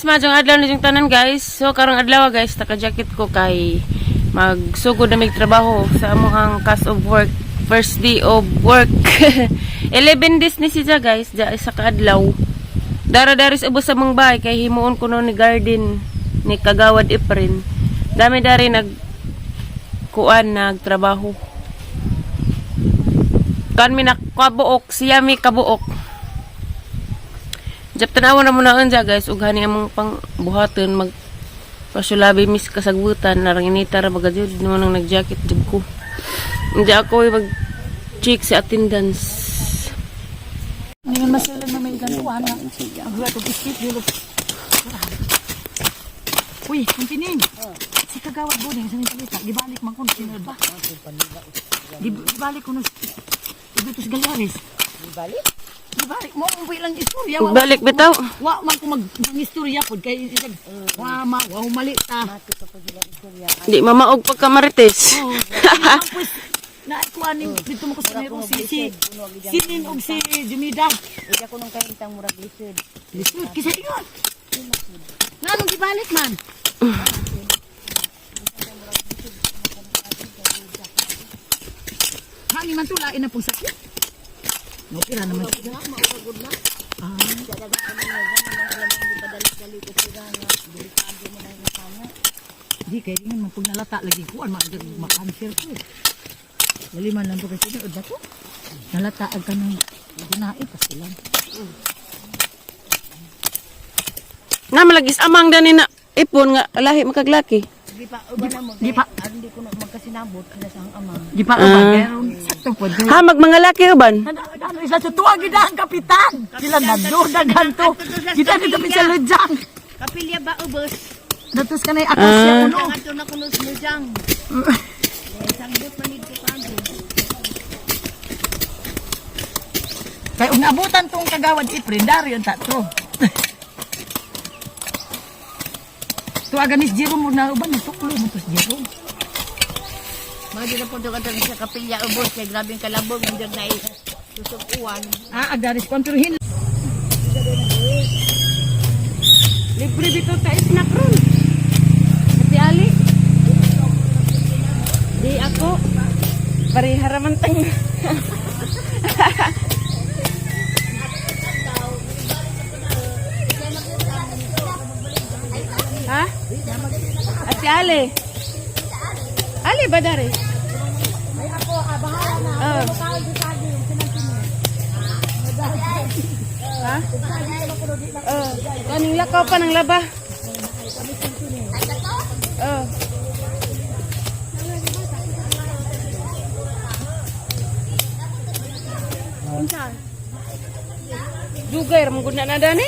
Guys, maayong adlaw ni yung tanan, guys. So karong adlaw, guys, naka-jacket ko kay magsugod na mig trabaho sa among cast of work. First day of work. 11 days ni siya, guys, ja isa ka adlaw. Dara dari sa ubos sa mong bahay kay himuon ko no ni garden ni Kagawad Iprin. Dami dari nag kuan nagtrabaho. Kan mi nakabuok, siya mi kabuok. Jap tanawa na muna unja, guys, ug hani among pang buhaton mag pasulabi mis kasagbutan narang inita ra baga jud mo nang nag-jacket jud ko. Unja ako mag check sa attendance. Ngayon masila na may gantuan na. Ang huwag kong schedule. Uy, ang tining. Si Kagawad Buning, sa palita, gibalik man ko sinod ba? Gibalik ko no dito sa Galyaris. Gibalik? Gibalik mo mo lang istorya. Balik bitaw. Wa man ko mag ang istorya pod kay isag wa ma wa mali ta. Di mamaog pagka marites. Oh, pues na kuan ning dito mo ko sa meron si Nin og si Jumida. Ika ko nung kahintang murag lisod. Lisod kisa ingon. Nganong gibalik man? Hani man tulain na pong sakit. No, pira naman siya. Ah. Di kay ingon man pag nalata lagi kuan ma ma-cancer ko. Dali man lang po kasi tinuod ba ko? Nalata ag kanang ginai pa sila. Na malagis amang dani na ipon nga lahi makaglaki. Di pa uban na mo. Di pa. Aron di ko na magkasinabot sila sa ang ama. Di pa uban pero sakto po. Ha mag mga laki uban. Ano isa sa tuwa gid ang kapitan. Sila nagduda ganto. Kita dito sa Lujang. Kapilya ba ubos? Datos kanay akasya kuno. Ang ato na kuno sa Lujang. Sangbot man dito kago. Kay ug naabutan tong Kagawad Iprin, dari ang tato. Tuwa ganis Jerome mo na uban nagtuklo mo to si Jerome. Mga dito po doon sa kapilya ubos kay grabing kalabog ang na susog uwan. Ah, agaris kon pero hin Libre bitaw ta snack ron. Ate Ali. Di ako. Parehara man tang. Ha? Ate Ali. Ali ba dari? Ay ako, bahala na. Oh. Ha? Oh, kaning lakaw pa ng laba. Oh. Dugay ra gud na na dani?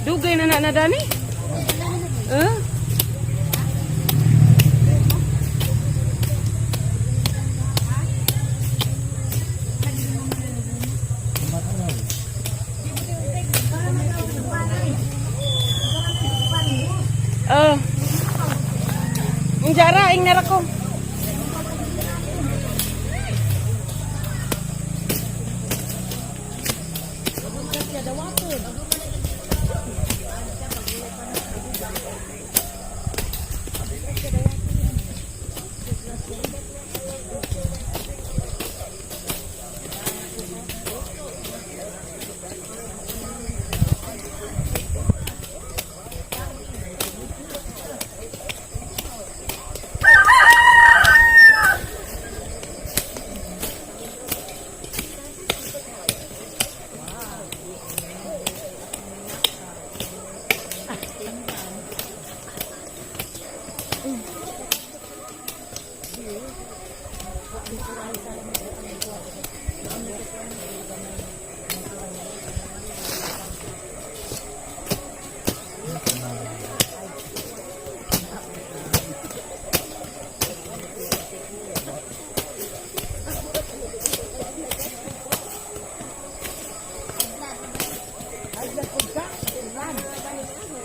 Dugay na na na dani? Eh? Oh. Ang jara ing nara ko.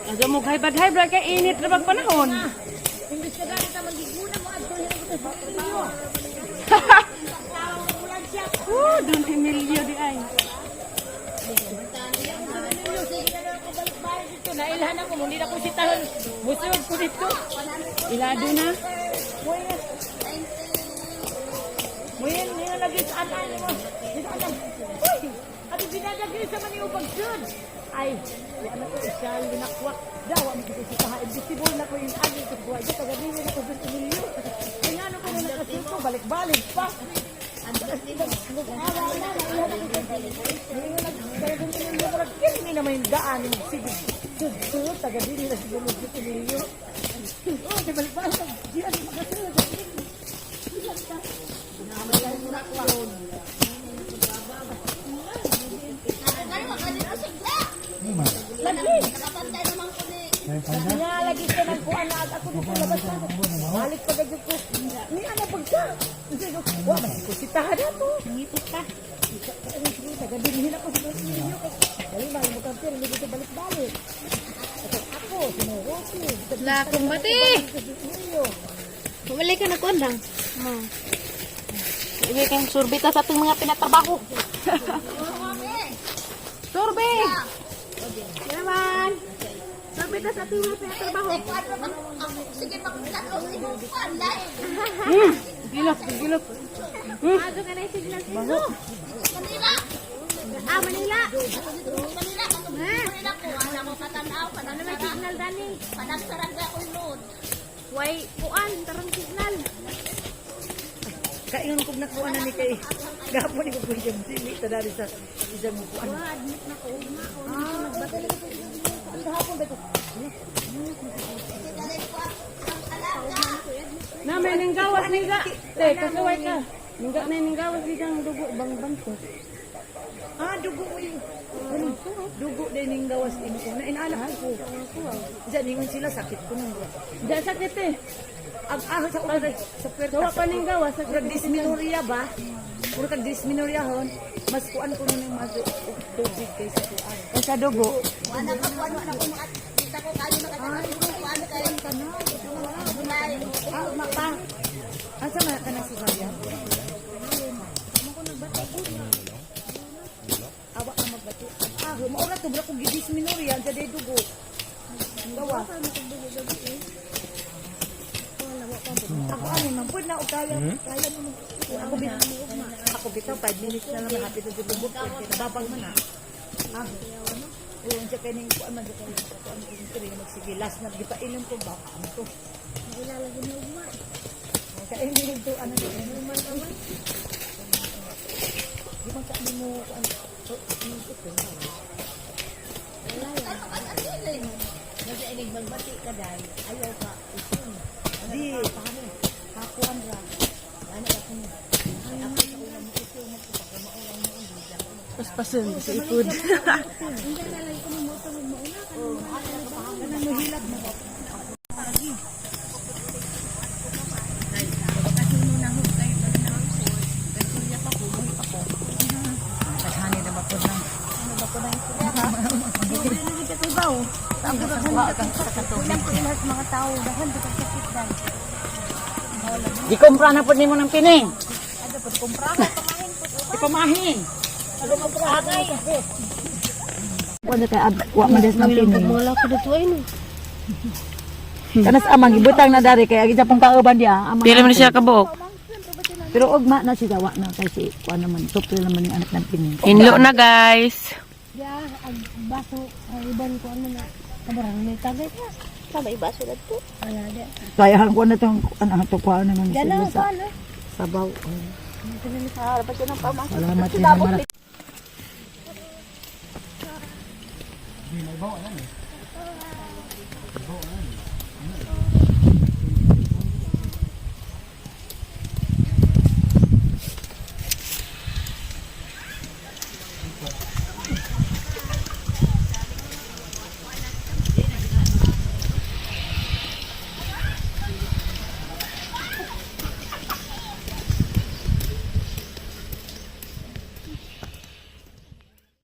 Asa mo kay badhay bra kay init ra bag panahon. Imbis ka ganit ang magiguna mo adto Oh, Don Emilio di ay. Nailhan ako, hindi na ko sitahon. Musod ko dito. Ilado na. Muhin, niyo lagi sa anan mo. Dito anan. Uy, ati binadagay sa maniupag sud. Ay, wa na ko siya linakwak. Dawa mo ko sitaha. Invisible na ko yung agi ko buhay. Dito taga na ko sa milyo. Kaya nga ko na nakasuko, balik-balik pa. Kini na may daan mo sige. Sud sud taga dili na siguro sa milyo. Oh, di balik-balik. Di na makasulod. Nga lagi ka ng kuan na ako dito labas na. Balik pa gajud ko. Ni ana pagka. Wa man ko sitahan na to. Ngipot ka. Taga dinhin ako sa ninyo. Dali man mo kampir hindi dito balik-balik. Ako sinuroki. La kumbati. Bumalik ka na kuan lang. Ma. Ibig kang surbita sa atong mga pinatrabaho. Surbe! Naman. Surbita sa atong mga pinatrabaho. Gilok, gilok. Ato ka na yung signal sa Manila. Ah, Manila. Manila, Manila ko, wala ko katanaw, Ano may signal dani? Panagsarangga ko load. Way, kuan, tarong signal. Kaingon ko nakuha na ni kay gapon ni ko ko yung dili ta dari sa isang kuan. Admit na ko, ugma ko. Ah, hapon ba ko? Na may ninggawas ningga. Te, kasuway ka. Ningga na ninggawas digang dugo bang bangko. Ah, dugo ko yun. Ano? Dugo din yung gawas imo ko. Na inaanak ko. Diyan, ingon sila, sakit ko nung. Diyan sakit eh. Ang ah, sa una, sa puwerta. Gawa pa ninggawas sakit. Murag dysmenorrhea ba? Murag kag dysmenorrhea hon. Mas kuan ko nun yung mas tubig kaysa kuan. Sa dugo. Wala ka kuan, wala ko mga kita ko kayo nakatanaw ko kuan kay. Bunay. Ah, mapa. Asa man ka nagsusaya? Awa ka magbati. Ah, maura to bra ko gidysmenorrhea ang sa dugo. Ang gawa. Ako ani man pud na og kaya kaya mo. Ako bitaw ako bitaw 5 minutes na lang hapit na dugo. Nababag man na. Ah. Oo, unsa kay ning kuan man sa kuan ko magsige last na gipainom ko ba ano to. Ilalagay ni ugma. Kaya hindi to ano to. Di man ka mo kuan to ito. Kasi inig magbati ka dai, ayaw ka. Di hakuan ra. Ano ako ni. Paspasan sa ipod. Hindi na lang ko mo ito mauna ka Kanang mohilak mo. Taghani na ba po nang mga tao daghan di ka sakit dai. Di kumpra na po nimo ng pining. Di pamahin. Wala kay wa man des ng pining. Wala ko dito ay no. Kanas amang gibutang na dari kay agi pong kauban diya. Amang. Pila man siya kabuok. Pero ugma na siya wa na kay si kuan naman supli naman yung anak ng pining. Inlo na guys. Ya, ang baso ang iban ko ano na kabarang may tagay ka. Sabay baso na to. Wala di. Kaya hang kuan na tong anak to kuan naman Dala sila ko sa ano. sabaw. Salamat Salamat din naman.